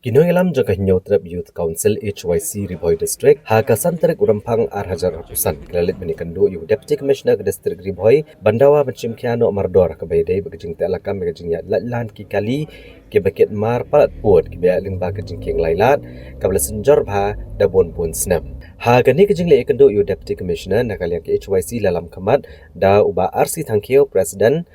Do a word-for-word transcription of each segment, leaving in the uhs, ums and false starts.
Ki nongïalam jong ka Hynñiewtrep Youth Council H Y C Ri Bhoi District ha ka san tarik u Rymphang ar hajar arphew san ki la leit ban ïakynduh ïa u Deputy Commissioner ka District Ri Bhoi ban dawa ban shim khia noh mardor kaba ïadei bad ka jingteh lakam ïa ka jingïaid lait lan ki kali kiba kit mar palat pud kiba ïaid lyngba ka jingkieng Lailad kaba la synjor bha da bun bun snem. Ha kane ka jingleit ïakynduh ïa u Deputy Commissioner na ka liang ka H Y C la lam khmat da u Bah R C Thangkhiew, President,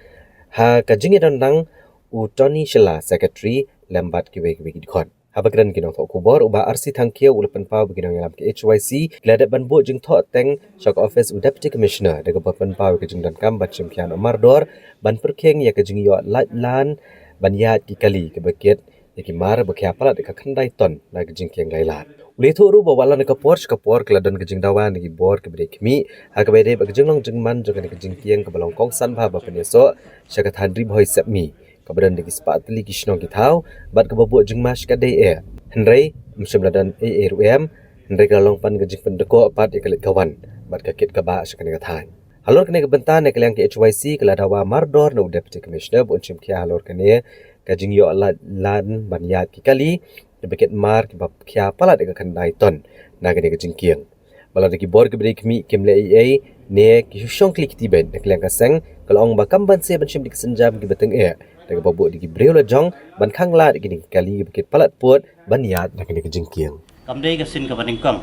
ha ka jingïadon lang u Tony Shylla, Secretary, lem bad kiwei kiwei ki dkhot. Haba kren ki nongthoh khubor, u Bah R C Thangkhiew u la pynpaw ba ki nongïalam ka H Y C ki la dep ban buh jingthoh teng sha ka office u Deputy Commissioner da kaba pynpaw ïa ka jingdonkam ban shim khia noh mardor ban pyrkhing ïa ka jingïoh lait lan ban ïaid ki kali kiba kit ïa ki mar ba khia palat ïa ka khyndai ton na ka jingkieng Lailad. U la ïathuh ruh ba wat la na ka por sha ka por ki la don ka jingdawa na ki bor kiba dei khmih ha kaba ïadei bad ka jinglong jingman jong kane ka jingkieng kaba long kongsan bha ba pynïasoh sha ka thaiñ Ri Bhoi Sepngi, kaba don da ki spah tylli ki shnong ki thaw bad kaba buh jingma shikatdei eh. Hynrei ym shym la don ei ei ruh em, hynrei ka la long pat ka jingpynduh pat ïa ka leit ka wan bad ka kit kaba sha kane ka thaiñ. Halor kane ka bynta, na ka liang ka H Y C ka la dawa mardor na u Deputy Commissioner ba un shim khia halor kane ka jingïoh lait lan ban ïaid ki kali kiba kit mar kiba khia palat ïa ka khyndai ton na kane ka jingkieng. Ba la da ki bor kiba dei khmih kim leh ei ei ne ki shong khlieh ki tibeiñ, na ka liang ka seng ka la ong ba kam ban sa ban shim da ki sienjam kiba tyngeh da kaba buh da ki briew la jong ban khanglad ïa kine ki kali kiba kit palat pud ban ïaid na kane ka jingkieng. Kam dei ka sien kaba nyngkong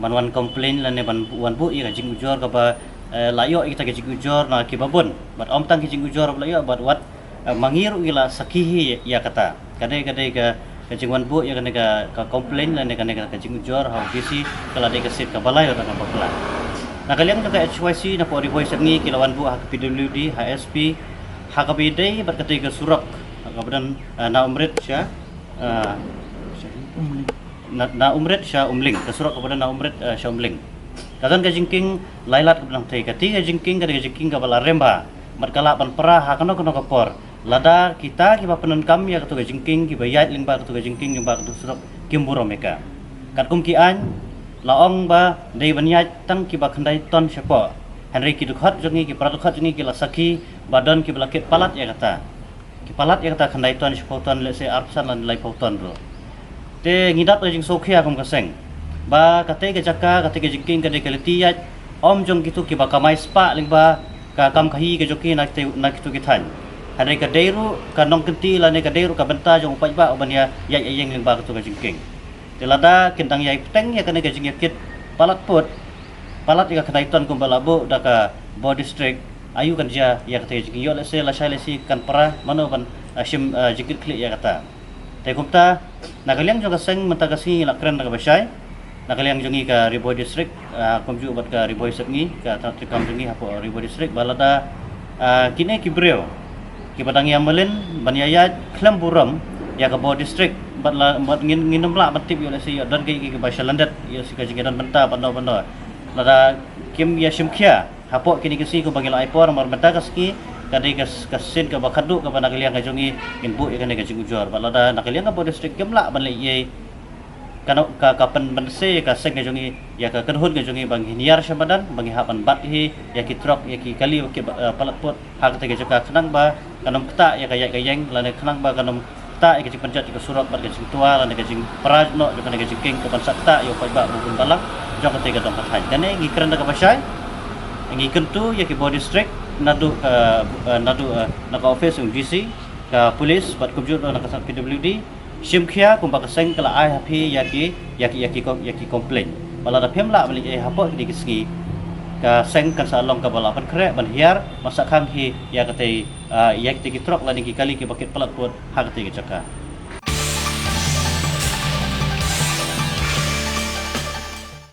ban wan complain lane ban wan buh ïa ka jingujor kaba, eh, la ïoh ïa kita ka jingujor na kiba bun. Bad ym tang ki jingujor ba la ïoh bad wat, eh, ma ngi ruh ngi la sakhi hi ïa kata. Ka dei, ka dei ka, ka jingwan buh ïa kane ka, ka complain lane kane ka, ka jingujor ha u D C ka la dei ka sien kaba lai ruh kaba pla. Na ka liang ka H Y C na pdeng Ri Bhoi Sepngi ki la wan buh ha ka P W D, ha S P, ha kaba ïadei bad kata ka surok, ha kaba don, eh, na Umrit sha, eh, na, na Umrit sha Umling, ka surok kaba don na Umrit, eh, sha Umling. Ka don ka jingkieng Lailad kaba nangtei, kata ka jingkieng, kata ka jingkieng kaba la rem bha bad ka lah ban pra ha kano kano ka por. Lada kita kiba pyndonkam ïa kato ka jingkieng, kiba ïaid lyngba kato ka jingkieng, lyngba kato ka surok, kim burom ïa ka. Katkum ki aiñ la ong ba dei ban ïaid tang kiba khyndai ton shapoh. Hynrei ki dkhot jong ngi, ki para dkhot jong ngi ki la sakhi ba don kiba la kit palat ïa kata. Ki palat ïa kata khyndai ton, shiphew ton, lehse arphew san lane laiphew ton ruh. Te ngi dap ka jingsngewkhia kum ka seng ba kata ka jaka, kata ka jingkieng ka dei ka lynti ïaid ym jong kito kiba kamai spah lyngba ka kam ka hi ka jong ki na kito, na kito ki thaiñ. Hynrei ka dei ruh ka nongkynti lane ka dei ruh ka bynta jong u paidbah uban ïa ïaid ïa ïeng lyngba kato ka jingkieng. Te lada kin dang ïai bteng ïa kane ka jingïakit palat pud, palat ïa ka khyndai ton kumba la buh da ka Bhoi District, aïu kan jia ïa kata ka jingkieng? Ïoh lehse lashai lashai kan pra, mano ban, ah, shim, ah, jingkit khlieh ïa kata. Te kumta, na ka liang jong ka seng mynta ka sngi la kren da kaba shai na ka liang jong ngi ka Ri Bhoi District, ah, kumjuh bad ka Ri Bhoi Sepngi, ka tnat treikam jong ngi hapoh Ri Bhoi District, ba lada, ah, kine ki briew kiba dang ïa mlien ban ïa ïaid khlem burom ïa ka Bhoi District, bad la, bad ngin, ngin ym lah ban tip ïoh lehse ïoh don kaei kaei kaba sha lyndet ïoh lehse ka jingïadon bynta bad no bad no. Lada kim ïa shim khia hapoh kine ki sngi kumba ngi la ai por, namar mynta ka sngi ka dei ka, ka sien kaba khatduh kaba na ka liang ka jong ngi ngin buh ïa kane ka jingujor. Bad lada na ka liang ka Bhoi District kim lah ban leh ei ei, ka, ka, ka pynbynse ka seng ka jong ngi ïa ka kynhun ka jong ngi ba ngin hiar sha madan, ba ngi hap ban bat hi ïa ki trok, ïa ki kali ba ki, eh, palat pud ha kata ka jaka khnang ba kan ym ktah ïa ka ïaid ka ïeng lane khnang ba kan ym ktah ïa ka jingpynjot ïa ka surok bad ka jingtwa lane ka jingpra noh jong kane ka jingkieng, ka ban sa ktah ïa u paidbah ba bun balang jong kata ka dong ka thaiñ. Kane ngi kren da kaba shai, ngi kyntu ïa ki Bhoi District naduh ka, eh, naduh, eh, na ka office jong D C, ka police bad kumjuh na ka tnat P W D, shim khia kumba ka seng ka la ai ha phi ïa ki, ïa ki, ïa ki kom-, ïa ki complain. Ba lada phim lah ban leh ei ei hapoh kine ki sngi, ka seng kan sa long kaba la pynkhreh ban hiar, ban sa khang hi ïa katei, ah, ïa katei ki trok lane ki kali kiba kit palat pud ha katei ka jaka.